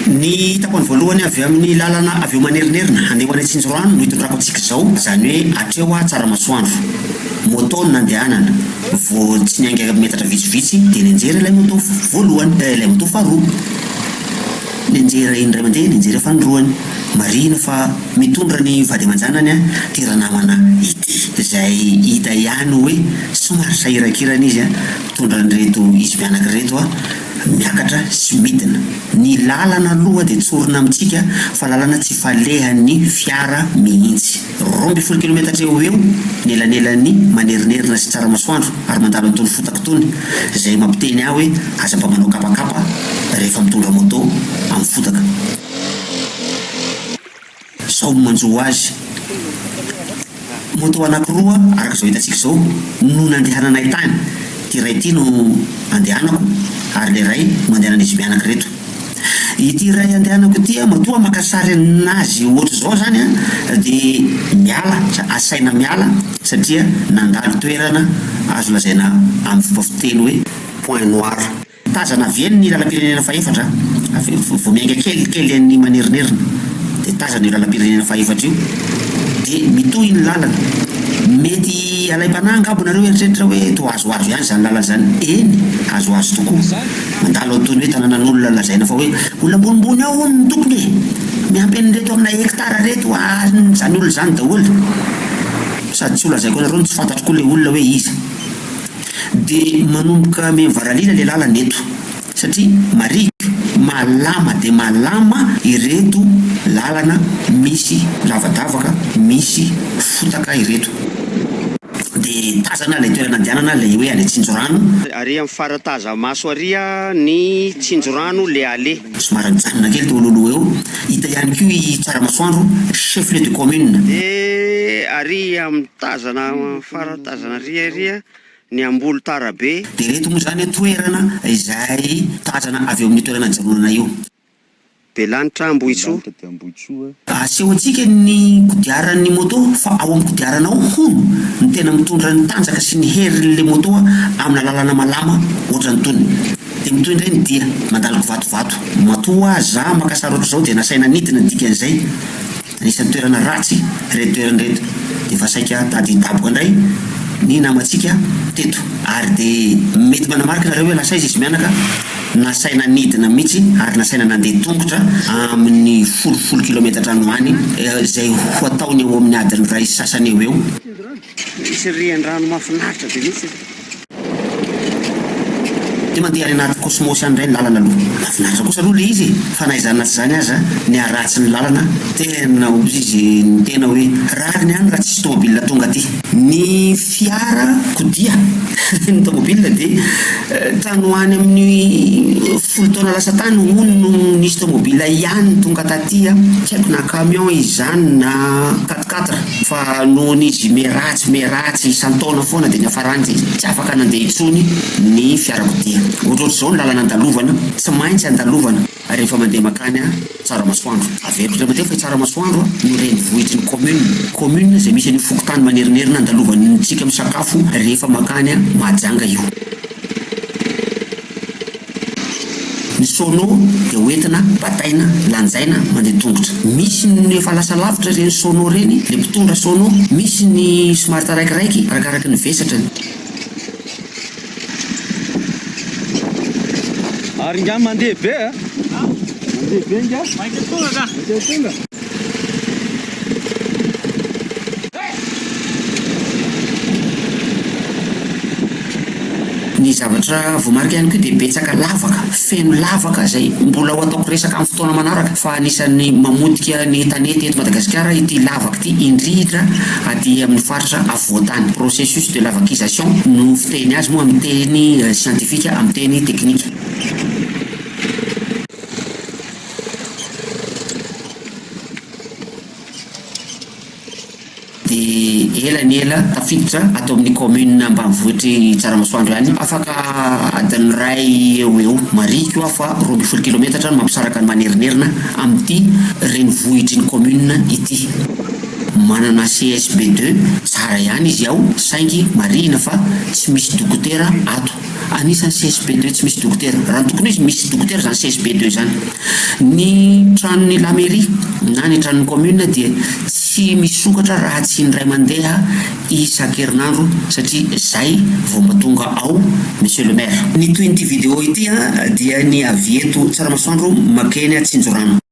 Ny tapany voalohany avy amin'ny lalana avy eo Manerinerina handeha ho any Antsinjorano no hitondrako antsika izao, izany hoe hatreo aho Tsaramasoandro. Moto no nandehanana. Vao tsy niainga metatra vitsivitsy dia nianjera ilay moto voalohany, ilay moto faharoa. Nianjera indray mandeha, nianjera fanindroany. Marihina fa mitondra ny vady aman-janany ity ranamana ity, izay hita ihany hoe somary sahirankirana izy mitondra an'ireto izy mianaka ireto miakatra sy midina. Ny lalana aloha dia tsorina amintsika fa lalana tsy falehan'ny fiara mihitsy. 12 kilometatra eo ho eo ny elanelan'ny Manerinerina sy Tsaramasoandro ary mandalo an'itony fotaka itony, izay mampiteny ahy hoe aza mba manao kapakapa rehefa mitondra moto amin'ny fotaka. Sao manjo azy. Moto anankiroa araka izao hitantsika izao no nandehananay tany, ity iray ity no andehanako ary ilay iray no andehanan'izy mianaka ireto. Ity iray andehanako ity matoa maka sary an'azy ohatr'izao izany dia miala, asaina miala satria nandalo toerana azo lazaina amin'ny fomba fiteny hoe point noir. Tazana avy eny ny lalam-pirenena fahefatra, avy vao miainga kelikely an'i Manerinerina dia tazana io lalam-pirenena fahefatra io dia mitohy ny lalana. Mety alaim-panahy angamba nareo hieritreritra hoe toa azoazo ihany izany lalana izany. Eny, azoazo tokoa. Mandalo ao toy ny hoe tanànan'olona lazaina fa hoe olona ambonimbony ao hono ny tompony e! Miampy an'ireto amina hectare ireto an'izany olona izany daholo. Sady tsy ho lazaiko anareo no tsy fantatro koa ilay olona hoe iza. Dia manomboka mivaralila le lalana eto satria marihiko malama dia malama ireto lalana misy lavadavaka misy fotaka ireto. Dia tazana ilay toerana andehanana ilay hoe any Tsinjorano. Ary amin'ny fara taza-maso ary ny Tsinjorano le ale. Somary nijanona kely teo alohaloha eo, hita ihany koa i Tsaramasoandro, chef lieu de commune. Dia ary amin'ny tazana fara tazana ary ary ny Ambolotarabe. Dia ireto moa izany toerana izay tazana avy eo amin'io toerana nijanonana io. Belanitra Ambohitsoa. Asehontsika ny kodiaran'ny moto fa ao amin'ny kodiarana ao hono no tena mitondra ny tanjaka sy ny herin'ilay moto amina lalana malama ohatran'itony. Dia mitohy indray ny dia, mandalo kivatovato. Matoa za maka sary ohatr'izao dia nasaina nidina ny dikan'izay. Anisan'ny toerana ratsy ireto toerana ireto. Dia efa saika tady hidaboka indray ny namantsika teto. Ary dia mety manamarika nareo hoe lasa aiza izy mianaka? Nasaina nidina mihitsy ary nasaina nandeha tongotra amin'ny folofolo kilometatra any ho any, izay ho ataony eo amin'ny adiny iray sy sasany eo ho eo. Misy rian-drano mahafinaritra be mihitsy. Dia mandeha any anaty kosmosy any indray ny lalana aloha. Mahafinaritra kosa aloha ilay izy e! Fa na izany na tsy izany aza, ny haratsy ny lalana, tena hozy izy ny tena hoe rariny ihany raha tsisy tomobile tonga aty. Ny fiara kodia, ny tomobile dia tany ho any amin'ny folo taona lasa tany hono no nisy tomobile ihany tonga taty, tsy haiko na camion izy izany na quatre quatre. Fa nohon' izy miharatsy miharatsy isan-taona foana dia niafarany dia tsy afaka nandeha intsony ny fiarakodia. Ohatrohatr'izao ny lalana andalovana, tsy maintsy andalovana rehefa mandeha mankany Tsaramasoandro. Averiko indray mandeha fa i Tsaramasoandro no renivohitry ny commune, commune izay misy an'io fokontany manerinerina andalovantsika misakafo rehefa mankany Mahajanga io. Ny sono dia hoentina, bataina, lanjaina, mandeha tongotra. Misy ny efa lasa lavitra ireny sono ireny, ilay mpitondra sono, misy ny somary taraikiraiky arakaraky ny vesatrany. Ary ingahy mandeha be a! Mandeha be ingahy? Maika tonga ka! Maika tonga! Ny zavatra voamarika ihany koa dia betsaka lavaka, feno lavaka izay mbola ho ataoko resaka amin'ny fotoana manaraka fa anisan'ny mamotika ny tanety eto Madagasikara ity lavaka ity indrindra aty amin'ny faritra afovoan-tany. Processus de lavakisation no fiteny azy moa amin'ny teny siantifika, amin'ny teny teknika. Dia ela ny ela tafiditra ato amin'ny commune ambanivohitr'i Tsaramasoandro ihany, afaka adiny iray eo ho eo. Marihiko aho fa 12 kilometatra no mampisaraka an'i Manerinerina amin'ity renivohitry ny commune ity. Manana CSB deux tsara ihany izy ao saingy marihina fa tsy misy dokotera ato. Anisan'ny CSB deux tsy misy dokotera. Raha ny tokony ho izy, misy dokotera izany CSB deux izany. Ny tranon'ny la mairie na ny tranon'ny commune dia tsy misokatra raha tsy indray mandeha isan-kerinandro satria zay vao mba tonga ao Monsieur le maire. Ny tohin'ity vidéo ity dia ny avy eto Tsaramasoandro makeny Tsinjorano.